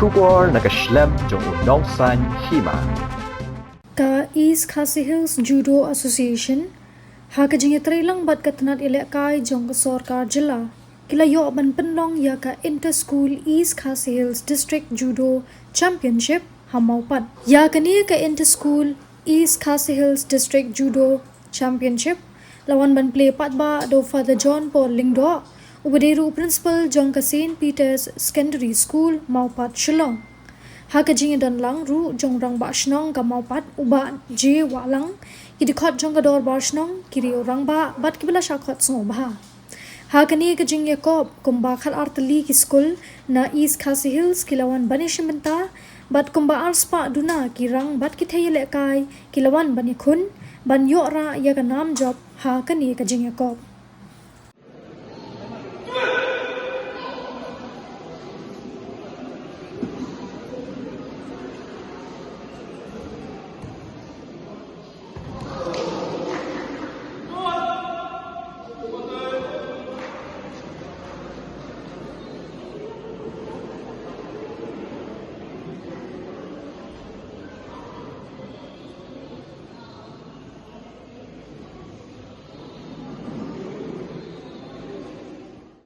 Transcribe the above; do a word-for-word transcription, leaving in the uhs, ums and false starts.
Khubor na ka shlem jong u nongsan hima. Ka East Khasi Hills Judo Association, ha ka jingïatreilang bad ka tnat ïalehkai jong ka sorkar jylla, ki la ïoh ban pynlong ïa ka Inter School East Khasi Hills District Judo Championship ha Mawpat. Ïa kane ka Inter School East Khasi Hills District Judo Championship la wan ban plie pat ba da u Father John Paul Lyngdoh, uba dei ruh u principal jong ka Saint Peter's Secondary School, Mawpat, Shillong. Ha ka jingïadon lang ruh jong rangbah shnong ka Mawpat, u Bah J Wahlang, ki dkhot jong ka dorbar shnong, ki riew rangbah bad kiba la shah khot sngewbha. Ha kane ka jingïakop, kumba khatar tylli ki skul na East Khasi Hills ki la wan ban ïashim bynta, bad kumba arspah duna ki rang bad ki thei ïalehkai ki la wan ban ïakhun, ban ïoh rah ïa ka nam jop ha kane ka jingïakop.